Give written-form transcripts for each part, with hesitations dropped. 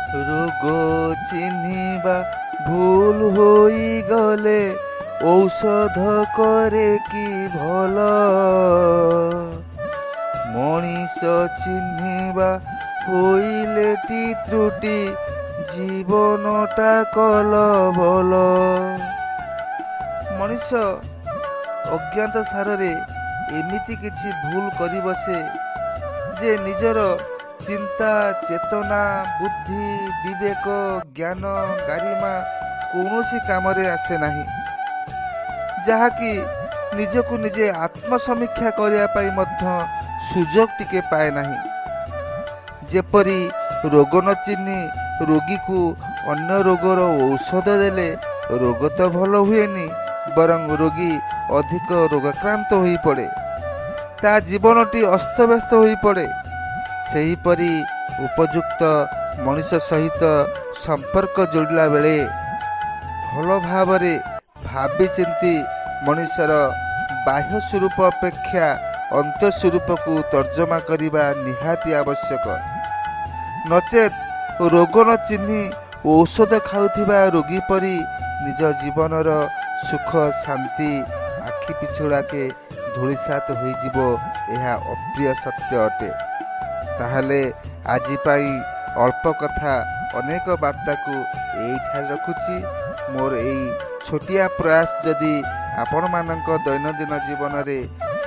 ରୋଗ ଚିହ୍ନିବା ଭୁଲ ହୋଇଗଲେ ଔଷଧ କରେ କି ଭଲ? ମଣିଷ ଚିହ୍ନିବା ହୋଇଲେ ଟି ତ୍ରୁଟି, ଜୀବନଟା କଲ ବଲ। ମଣିଷ ଅଜ୍ଞାତ ସାରରେ ଏମିତି କିଛି ଭୁଲ କରିବସେ ଯେ ନିଜର ଚିନ୍ତା, ଚେତନା, ବୁଦ୍ଧି, ବିବେକ, ଜ୍ଞାନ, ଗାରିମା କୌଣସି କାମରେ ଆସେ ନାହିଁ, ଯାହାକି ନିଜକୁ ନିଜେ ଆତ୍ମସମୀକ୍ଷା କରିବା ପାଇଁ ମଧ୍ୟ ସୁଯୋଗ ଟିକେ ପାଏ ନାହିଁ। ଯେପରି ରୋଗ ନ ଚିହ୍ନି ରୋଗୀକୁ ଅନ୍ୟ ରୋଗର ଔଷଧ ଦେଲେ ରୋଗ ତ ଭଲ ହୁଏନି, ବରଂ ରୋଗୀ ଅଧିକ ରୋଗାକ୍ରାନ୍ତ ହୋଇପଡ଼େ, ତା ଜୀବନଟି ଅସ୍ତବ୍ୟସ୍ତ ହୋଇପଡ଼େ, ସେହିପରି ଉପଯୁକ୍ତ ମଣିଷ ସହିତ ସମ୍ପର୍କ ଯୋଡ଼ିଲା ବେଳେ ଭଲ ଭାବରେ ଭାବିଚିନ୍ତି ମଣିଷର ବାହ୍ୟ ସ୍ୱରୂପ ଅପେକ୍ଷା ଅନ୍ତଃସ୍ୱରୂପକୁ ତର୍ଜମା କରିବା ନିହାତି ଆବଶ୍ୟକ। ନଚେତ୍ ରୋଗ ନ ଚିହ୍ନି ଔଷଧ ଖାଉଥିବା ରୋଗୀ ପରି ନିଜ ଜୀବନର ସୁଖ ଶାନ୍ତି ଆଖି ପିଛୁଳାକେ ଧୂଳିସାତ ହୋଇଯିବ, ଏହା ଅପ୍ରିୟ ସତ୍ୟ ଅଟେ। ତାହେଲେ ଆଜି ପାଇଁ ଅଳ୍ପ କଥା ଅନେକ ବାର୍ତ୍ତାକୁ ଏଇଠାରେ ରଖୁଛି। ମୋର ଏଇ ଛୋଟିଆ ପ୍ରୟାସ ଯଦି ଆପଣମାନଙ୍କ ଦୈନନ୍ଦିନ ଜୀବନରେ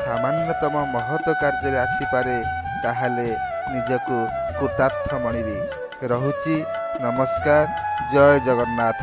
ସାମାନ୍ୟତମ ମହତ କାର୍ଯ୍ୟରେ ଆସିପାରେ, ତାହେଲେ ନିଜକୁ କୃତାର୍ଥ ମଣିବି। ରହୁଛି, ନମସ୍କାର, ଜୟ ଜଗନ୍ନାଥ।